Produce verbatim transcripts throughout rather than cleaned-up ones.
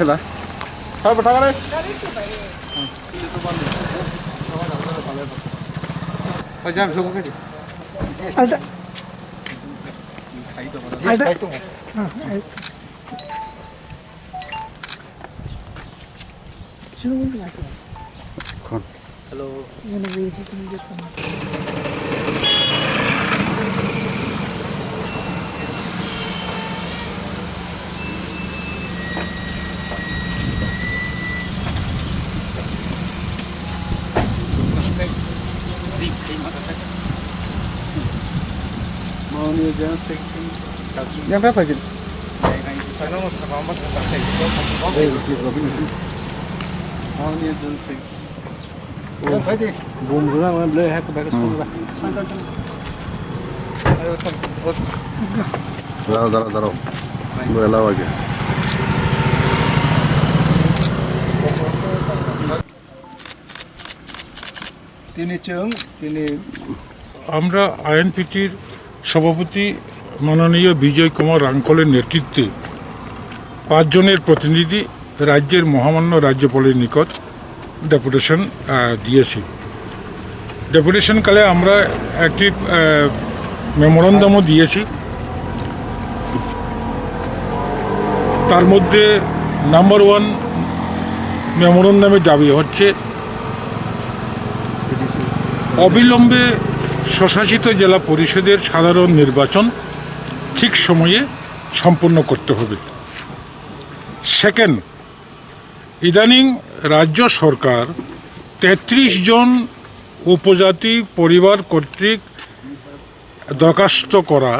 Khela. Sar bata kare. Aja, aja. Khon. Hello. Yang berapa, Jin? Saya mau sama Mas Mas Mas. Saya mau Mas Mas Mas. Mau ni tu sih. Bum runa mana beli hak bagus runa. Daro, daro, daro. Bela lagi. Tini chwng, tini আমরা আইএনপিটির সভাপতি মাননীয় বিজয় কুমার রাংখলের নেতৃত্বে পাঁচজনের প্রতিনিধি রাজ্যের মহামান্য রাজ্যপালের নিকট ডেপুটেশন, আহ, দিয়েছি। ডেপুটেশন কালে আমরা একটি, আহ, মেমোরান্ডামও দিয়েছি। তার মধ্যে নাম্বার ওয়ান মেমোরান্ডামের দাবি হচ্ছে অবিলম্বে স্বশাসিত জেলা পরিষদের সাধারণ নির্বাচন ঠিক সময়ে সম্পন্ন করতে হবে। সেকেন্ড, ইদানিং রাজ্য সরকার তেত্রিশ জন উপজাতি পরিবার কর্তৃক দরখাস্ত করা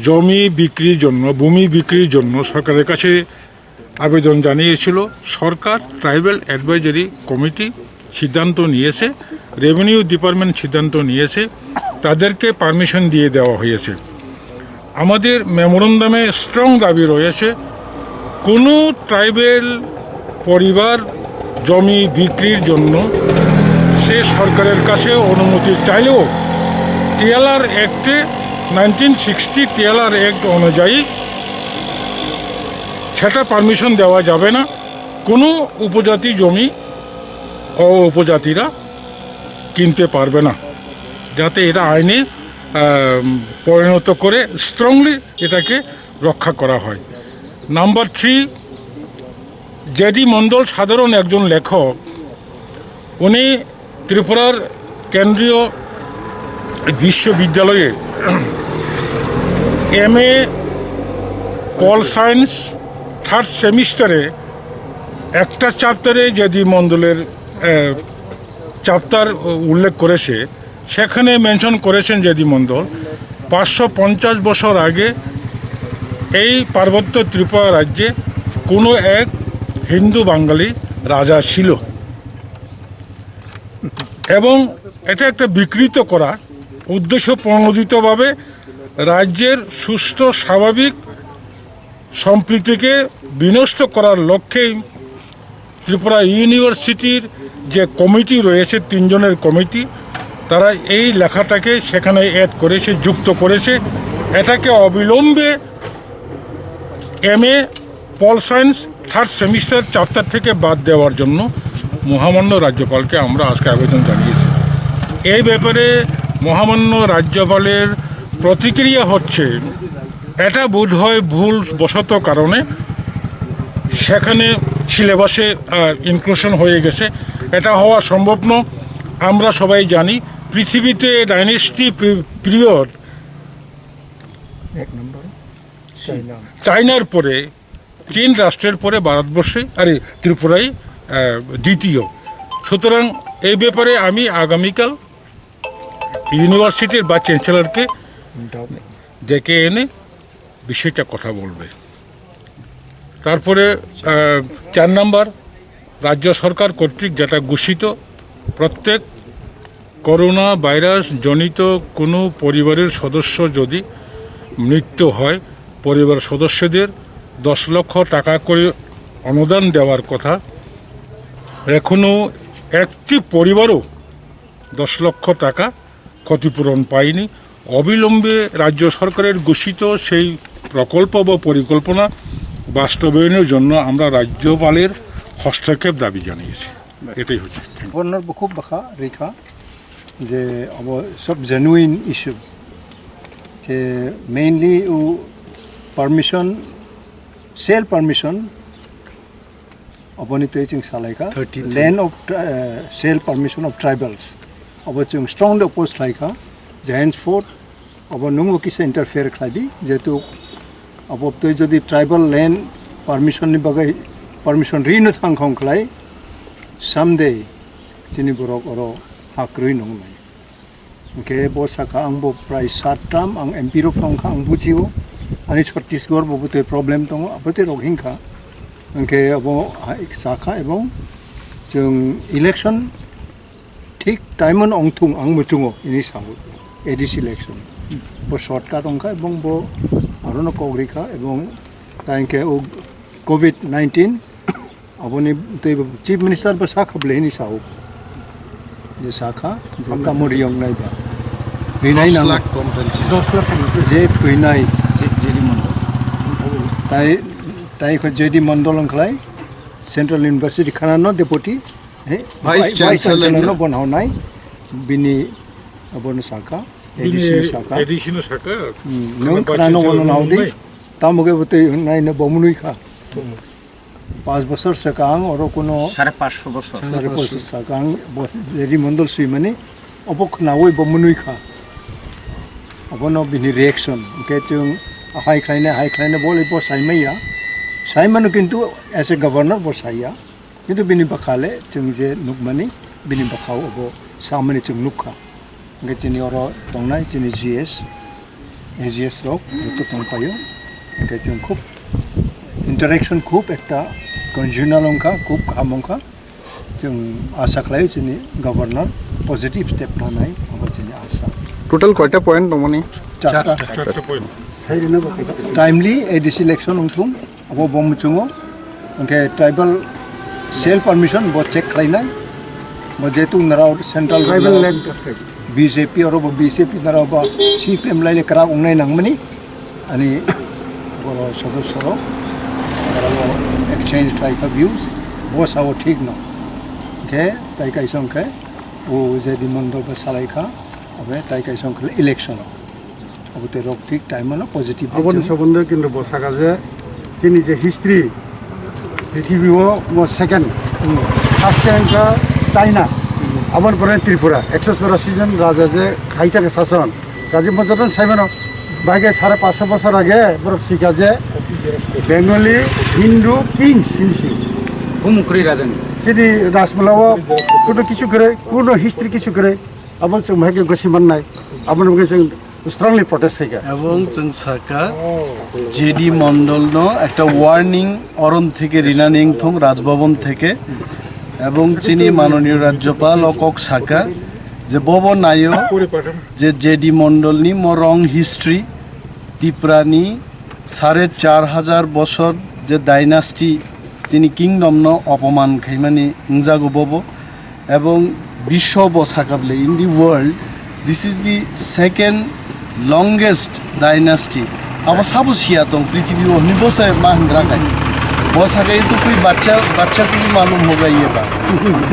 জমি বিক্রির জন্য, ভূমি বিক্রির জন্য সরকারের কাছে আবেদন জানিয়েছিল। সরকার ট্রাইবাল অ্যাডভাইজারি কমিটি সিদ্ধান্ত নিয়েছে, রেভিনিউ ডিপার্টমেন্ট সিদ্ধান্ত নিয়েছে, তাদেরকে পারমিশন দিয়ে দেওয়া হয়েছে। আমাদের মেমোরান্ডামে স্ট্রং দাবি রয়েছে, কোনো ট্রাইবাল পরিবার জমি বিক্রির জন্য সে সরকারের কাছে অনুমতি চাইলেও টিএলআর অ্যাক্টে, নাইনটিন সিক্সটি টিএলআর অ্যাক্ট অনুযায়ী সেটা পারমিশন দেওয়া যাবে না। কোনো উপজাতি জমি অ-, উপজাতিরা কিনতে পারবে না, যাতে এটা আইনে, আহ, পরিণত করে স্ট্রংলি এটাকে রক্ষা করা হয়। নাম্বার থ্রি, জেডি মণ্ডল সাধারণ একজন লেখক, উনি ত্রিপুরার কেন্দ্রীয় বিশ্ববিদ্যালয়ে এমএ পল সায়েন্স থার্ড সেমিস্টারে একটা চ্যাপ্টারে জেডি মণ্ডলের, আহ, চ্যাপ্টার উল্লেখ করেছে, সেখানে মেনশন করেছেন জেডি মণ্ডল, পাঁচশো পঞ্চাশ বছর আগে এই পার্বত্য ত্রিপুরা রাজ্যে কোনো এক হিন্দু বাঙালি রাজা ছিল এবং এটা একটা বিকৃত করা, উদ্দেশ্য প্রণোদিতভাবে রাজ্যের সুস্থ স্বাভাবিক সম্প্রীতিকে বিনষ্ট করার লক্ষ্যেই ত্রিপুরা ইউনিভার্সিটির যে কমিটি রয়েছে, তিনজনের কমিটি, তারা এই লেখাটাকে সেখানে অ্যাড করেছে, যুক্ত করেছে। এটাকে অবিলম্বে MA pol science third semester chapter থেকে বাদ দেওয়ার জন্য মহামান্য রাজ্যপালকে আমরা আজকে আবেদন জানিয়েছি। এই ব্যাপারে মহামান্য রাজ্যপালের প্রতিক্রিয়া হচ্ছে, এটা বোধহয় ভুল বশত কারণে সেখানে সিলেবাসে, আহ, ইনক্লুশন হয়ে গেছে। এটা হওয়া সম্ভব নয়। আমরা সবাই জানি পৃথিবীতে ডাইনেস্টি পি-, পিরিয়ড এক নম্বর চাইনা। চাইনার পরে, চীন রাষ্ট্রের পরে ভারতবর্ষে, আরে, ত্রিপুরাই, আহ, দ্বিতীয়। সুতরাং এই ব্যাপারে আমি আগামীকাল ইউনিভার্সিটির ভাইস চ্যান্সেলরকে ডেকে এনে বিষয়টা কথা বলবে। তারপরে, আহ, চার নাম্বার, রাজ্য সরকার কর্তৃক যেটা ঘোষিত, প্রত্যেক করোনা ভাইরাস জনিত কোনো পরিবারের সদস্য যদি মৃত্যু হয়, পরিবার সদস্যদের দশ লক্ষ টাকা করে অনুদান দেওয়ার কথা। এখনও একটি পরিবারও দশ লক্ষ টাকা ক্ষতিপূরণ পায়নি। অবিলম্বে রাজ্য সরকারের ঘোষিত সেই প্রকল্প বা পরিকল্পনা বাস্তবায়নের জন্য আমরা রাজ্যপালের হস্তক্ষেপ দাবি জানিয়েছি। এটাই হচ্ছে। Governor bo khub bwkha rikha je abo sob genuine issue. Khe mainly o permission, sale permission, oboni twi chwng salaikha. Thirty-three. Land of tri-, uh, sale permission of tribals. Abo chwng strongly oppose khlaikha. Je henceforth abo nwngbo kisa interfere khlai di, jehetu abo twi jodi tribal land permission ni bagwi permission rino thang khong khlai, someday chini borok oro ha kwrwi nung nai. Hwnkhe bo sakha, ang bo prai sat term, ang M P rok tong kha, ang bujio, ani Chhattisgarh bo bwtwi problem tongo, abotwi rok hinkha. Hwnkhe abo hai sakha, ebong chwng election thik time-o ongthung ang muchungo ini sao A D C election. Bo shortcut ongkha ebong bo arono kok rikha ebong taingkhe o covid nineteen aboni tei bo Chief Minister bo sakha bwle hini sao. Je sakha je tamo riyong nai ba. Rinai dos nang lakh compensation. Je thwinai. J D Mandal. Tai, tai kho J D Mandal ongkhlai Central University khana no deputy. He? Vice Vice Chancellor Chancellor no? No bon hau nai. Bini abono saka. Bini A D C no saka. A D C no saka. Hmm, Khana nung khana no vice bono chancellor nau di. Nai. Tamo ke botei nai no bomunui kha. Hmm. Pas bosor saka ang oro kuno sare pansho bosor. Sare pansho saka ang bos-, J D Mandal sui mani obo khnaui bomunui kha. Abono bini reaction. Hwnkhe chwng hai khlaina, hai khlaina bole bo saimaya. Saimano kintu as a governor bo saiya. Kintu bini bwkha le chwng je nukmani, bini bwkha o bo samani chwng nukha. Hwnkhe chini oro tongnai chini G S, A G S rok joto tongpaio. Hwnkhe chwng khub interaction khub ekta conjugal wngkha, khub kaham wngkha. Chwng asa khlaio chini governor positive step lanai, abo chini asa. Total koita point tongmani? Charta. Charta point. Timely A D C election wngthung. Abo bo muchungo, hwnkhe tribal sale permission bo check khlainai, bo jehetu narao central tribal land B J P oro bo B J P narao bo C P M laile kwrak wngnai nangmani, ani boro sodosyo rok, borok exchange khlaikha views, bo sao thik no, hwnkhe tai kaisa hwnkhe o J D Mandal bo salaikha, obe tai kaisa hwnkhe election o. Abo tei rok thik time ano positive Aboni tong. Somondo kintu bo saka je chini je history, prithibi o mo second. Hmm. First time kha China. Hmm. Aboni pore Tripura. Ekso chorasi jon raja je khai thangkha sason. Kaje mo joto sai mano. Bage sare pansho bosor age borok sika je Bengali Hindu kings hinsi. Bumukrwi rajani. Chini Rajmala o kuno kichu kwrwi, kuno history kichu kwrwi. Abo chwng bahai khe gosi mannai. Aboni bagwi chwng strongly protest khaikha. Ebong chwng saka, J D Mondol no ekta warning oron theke rinani wngthong Rajbhavan theke, ebong chini manoniyo Rajyapal o kok saka je bobo naio je J D Mondol ni mo wrong history, Tipra ni sare char hajar bosor je dynasty chini kingdom no opoman khaimani wngjago bobo. Ebong biswo bo sakable, in the world, this is the second longest dynasty. Abo sabo siya tong prithibi o hwnwi bo se ma hwngra kai. Bo saka ye tu koi bachcha, bachcha koi malum hoga ye ba.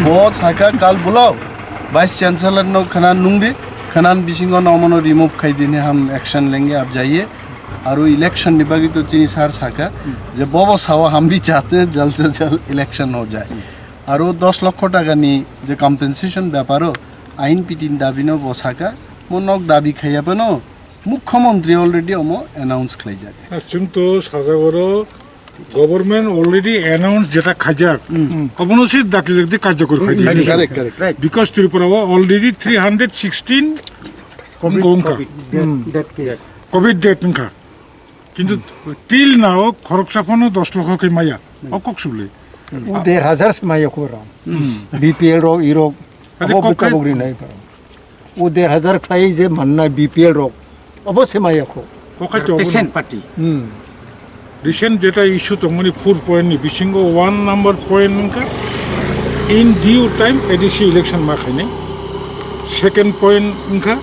Bo saka kal bulao Vice Chancellor no khana nungdi, khanan bisingo no omono remove khai dini ham action lenge ab jaiye. Aro election ni bagwi to chini sir saka je bobo sao hambi chate jal se jal election ho jai. Aro dos lokho taka ni je compensation beparo ain pitin dabi no bo saka, mo nok dabi khaiya phano Mukhyamantri already omo announce khlaijak. Chwng to sajagoro government already announce jeta khaijak. Hmm. Abono se dakti dakti karjokor khai di. Correct, correct, correct. Because Tripura o already three hundred sixteen COVID, wngkha. COVID, death, hmm, death case. COVID death wngkha. Kintu till now khoroksa phano dos lokho khe maya. Hmm. O kok subli. O der hajar se maya khoro. Hmm. B P L rok, i rok. Kaje abo kok bwkha khai bogri nai paro. O der hajar khlai je mannai B P L rok. Abo se maya kho. Kok khai to patient party. Hmm. Recent jeta issue tongmani four point ni bisingo one number point wngkha in due time A D C election ma khainai. Second point wngkha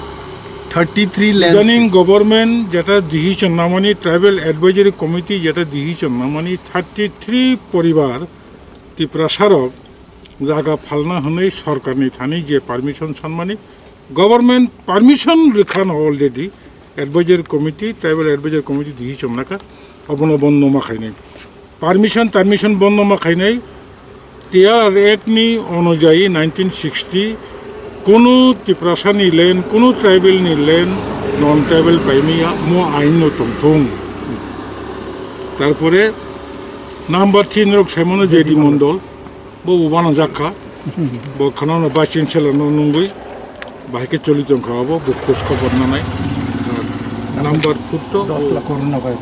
Thirty three lands. Idaning government jeta decision namani, tribal advisory committee jeta decision namani, thirty three poribar Tiprasarok jaga phalna hwnwi sorkarni thani je permission sanmani, government permission rwkha no already, advisory committee, tribal advisory committee decision naka, obono bondo ma khainai. Permission, permission bondo ma khainai, T R Act ni onujayi nineteen sixty, kunu Tiprasa ni land, kunu tribal ni land, non tribal paimaya mo ain no tongthung. Tarpore number three norok saimano J D Mondol, bo ubana jakha, bo khana no vice chancellor no nungwi, bahai khe choli tongkha abo, bo khos khobor nanai. Number four to, dos lakh koruna bai.